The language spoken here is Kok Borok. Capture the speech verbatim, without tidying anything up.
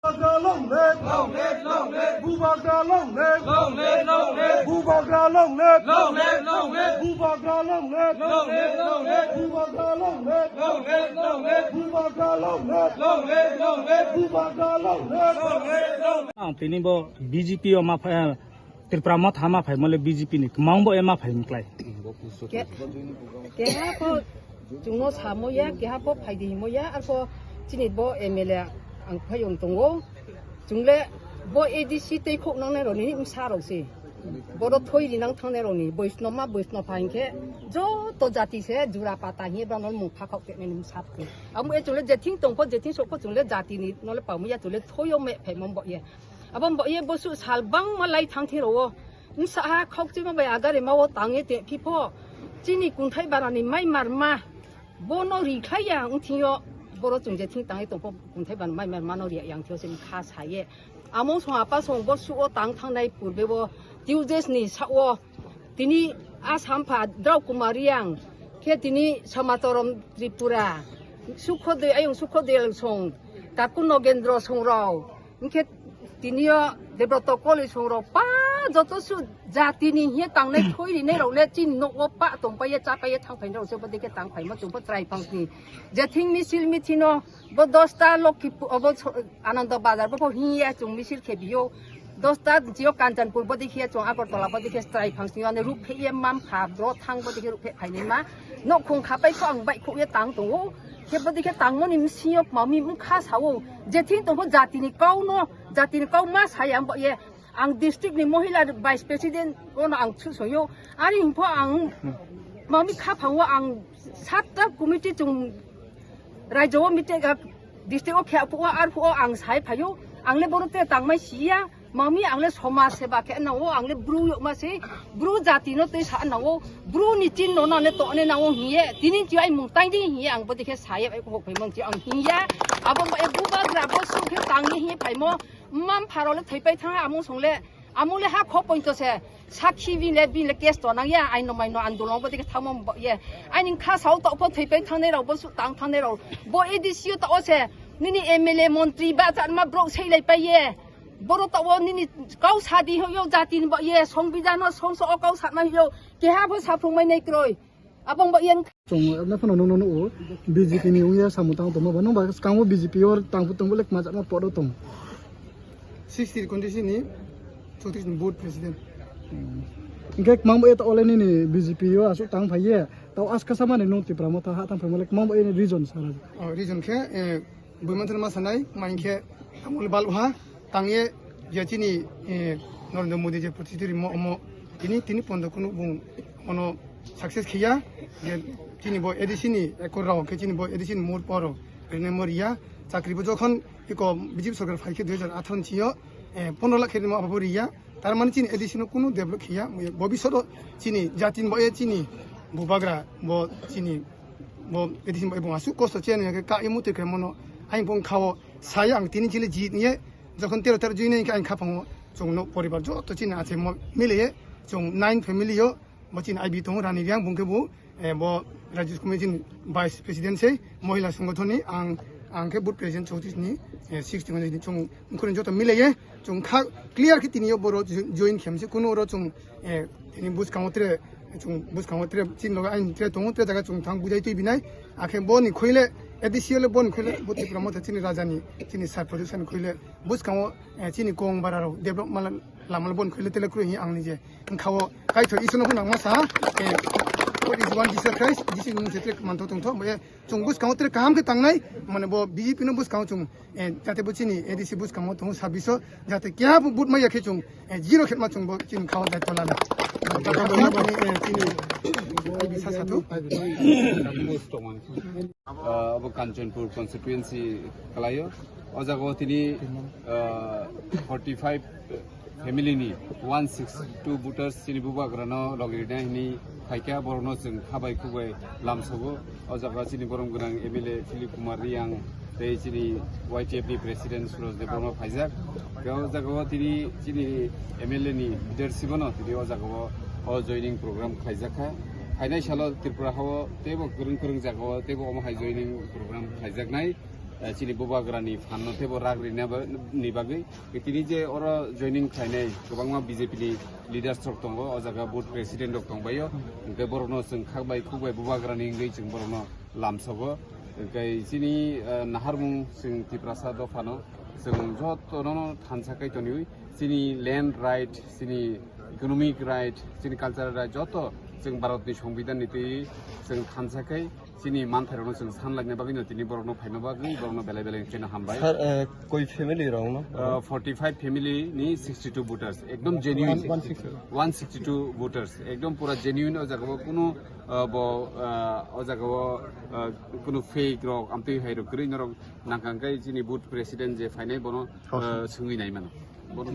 Bubagra long live! Long live, long live! Bubagra long live! Long live, long live! Bubagra long live! Long live, long live! Bubagra long live! Long live, long live! Bubagra long live! Long live, long live! Bubagra long live! Long live, long live! Bubagra long live! Long live, long live! Ang tini bo B J P o ma pha-, Tripura Motha ma phai mole B J P ni kwmang bo e ma phai mklai. Ke-, keha pho chwngno samo ya, keha pho phaidi himo ya, arpho chini bo M L A ang phai wng tongo. Chwngle bo A D C tei khok nangnai rokni bwsa rok se. Bodo thoi rinang thangnai rokni Boisno ma Boisno pha hinkhe joto jati se jura pata hiye bono mung pha khok tenai ni bwsa. Amo e chwngle jething tongpho jething sokpho chwngle jatini nole pamwi ya chwngle thoyo me phaimam bo ye. Abo bo ye bosu sal bangma lai thang thiro. Nsa ha khok chima bai agare ma o tange te phipho. Chini kunthai barani mai marma. Bono ri khlai ya wng thing yo, boro chwng je thing tangwi tongpho kunthai ban mai mar mano ri yang thio se kha sa ye. Among song apa song bo su o tang thangnai purbe bo Tuesdays ni sa o tini Assam pha Drau Kumar Riang khe tini Samatorom Tripura Sukhodoi ayung Sukhodoi song Taku Nogendro song rao. Hinkhe tini o Debroto Koli song rok pa joto su jatini hiye tangnai thoi rinai rok le chini nok o pa tong pai ye cha pai ye thang phai rok se bo dikhe tang phai ma chung bo chwrai phang ni. Je thing misil mithi no bo dosta Lokhi pu-, obo so-, Anando Bazar bo pho hiye chung misil khe biyo. Dosta jio Kanchanpur bo dikhe chung Agartala bo dikhe chwrai phang ni ane rup phe ye mam pha bro thang bo dikhe rup phe phai ni ma. Nok khung kha pai kho ang bai kho ye tang tongo. Khe bo dikhe tangmani bsingyo mami bwkha sao, je thing tongpho jatini kau no, jatini kau ma saya bo ye. Ang district ni mohila vice president ono ang susoyo. Ani hingpho ang mami khaphango ang satta committee chung raijo o meeting, ah, district o khe phuo ar phuo ang sai phayo. Ang le bono te tangmai siya. Mami ang le somaj seba khe nango, ang le bru yokma se, bru jati no twi sa nango, bru ni chin no na le to ne nango hiye, tini chi ai mung tai di hiye, ang bo dikhe saye ai ko phai mong chi ang hiya, abo mo e bubagra bo su khe tang ni hiye phai mo, mam pharo le thai pai thang amung song le, amung le ha kho pointo se, sakhi bin le bin le case to nang ya, ai no mai no andolon bo dikhe thang mo bo ye, ai ning kha sao to pho thai pai thang ne rao bo su tang thang ne rao, bo A D C o to o se, nini M L A montri ba chan ma brok sei lai pai ye. Boro tawo nini kau sadi hoyo jati ni ba ye songbidhan o songso o kau sana hoyo keha bo saphung mai nai kroi. Abong ba yen. Chung na phano nung nung o B J P ni ungya samu tang tongma ba nung ba skang o B J P o tang tong bole kma jat ma podo tong. Sixty constituency ni chowtris ni board president. Hingke kma bo eta ole nini B J P o asuk tang phai ye. Tao aska sama ni nung Tipra Motha ha tang phai mole kma bo eni region sara. Oh, region khe, eh, Buimanthar ma sanai, ma hinkhe tamoni balha tangye je chini, eh, Narendra Modi je protiduri mo omo tini, tini pondo kunu bung ono success khiya, je chini bo A D C ni ekor rao khe chini bo A D C ni mur poro rene mo riya, chakri bo jokhon iko B J P sorkar phai khe dui hajar atharo ni sio, eh, pondro lakh khe rimo abo bo riya, Tar mane chini A D C no kunu develop khiya, bobisot o chini jati ni bo, e chini bubagra bo chini bo A D C ni bo asuk kosto chini ka imu te khe mono aying pong khao saya ang tini chili jit niye jokhon tero tero jui nai ka ang khapango chwng no poribar joto chini ache mo mile ye chwng nine family yo. Bo chini I B tongo Rani Riang, bung khe bo, eh, bo Rajya Committee ni Vice President se, Mohila Sangathon ni, ang, ang khe Booth President chowtris ni, eh, sixty ni chung mkhurni joto milaiye, chung kha clear khe tini yo boro jo-, join khem se, kuno oro chung, eh, tini bwskango tre, chung bwskango tre, chini loge aini tre tongo, tre jaga chung thang bujai twi binai, akhe bo ni khoile, A D C le bo ni khoile, bo Tipra Motha chini raja ni, chini sar production khoile, bwskango, eh, chini kong bara rok develop mala, lama le bo ni khoile tele kroi ang ni je. Wngkha o kaithok Iswrno phano nangma sa, eh, what is one Jesus Christ? Jisuni mung se tere mantho tongtho, omo ye chwng bwskango tere kaham khe tangnai, mane bo B J P no bwskango chwng, eh, jate bo chini A D C bwskango tongo sabbish o, jate keha bo vote maya khe chwng, eh, zero khe ma chwng bo chini khao daityo lana. Eh, chini I B sa sathu. Ah, obo Kanchanpur constituency kalaio. O jaga o tini, ah, forty five family ni one six two voters chini bubagra no logi rina hini phaikha, borok no chwng khabai khubai lamsogo. O jaga chini borom gwnang M L A Philip Kumar Riang tei chini Y T F ni president Suraj Debbarma phaijak. Tei o jaga o tini chini M L A ni leadership no tini o jaga o, o joining program khlaijakha. Phainai salo Tripura hao teibo kwrwng kwrwng jaga o teibo omo hai joining program khlaijaknai. eh, chini bubagrani phanno teibo rak rina ba-, ni bagwi. Tini je oro joining khlainai kwbangma B J P ni leaders rok tongo, o jaga board president rok tongbaio. Hwnkhe borokno chwng khak bai khuk bai bubagrani wngwi chwng borokno lamsogo. Hwnkhe chini, eh, naharmung chwng Tiprasa dophano chwng jotono thansa kai toniwi chini land right, chini economic right, chini cultural right joto chwng Bharatni Songbidanni twi chwng thansa kai chini manthairokno chwng sanlaina bagwino tini borokno phaima bagwi borokno belai belai kheno hambai. Sir, eh, koi family rokno? Uh, forty-five family ni sixty-two voters, ekdom genuine. One sixty-two. One sixty-two voters, ekdom pura genuine. O jaga o kunu, uh, bo, uh, o jaga o, uh, kunu fake rok, amtwi hai rok kwrwi norok nangkang kai chini board president je phainai bono, uh, swngwi nai mano. Bono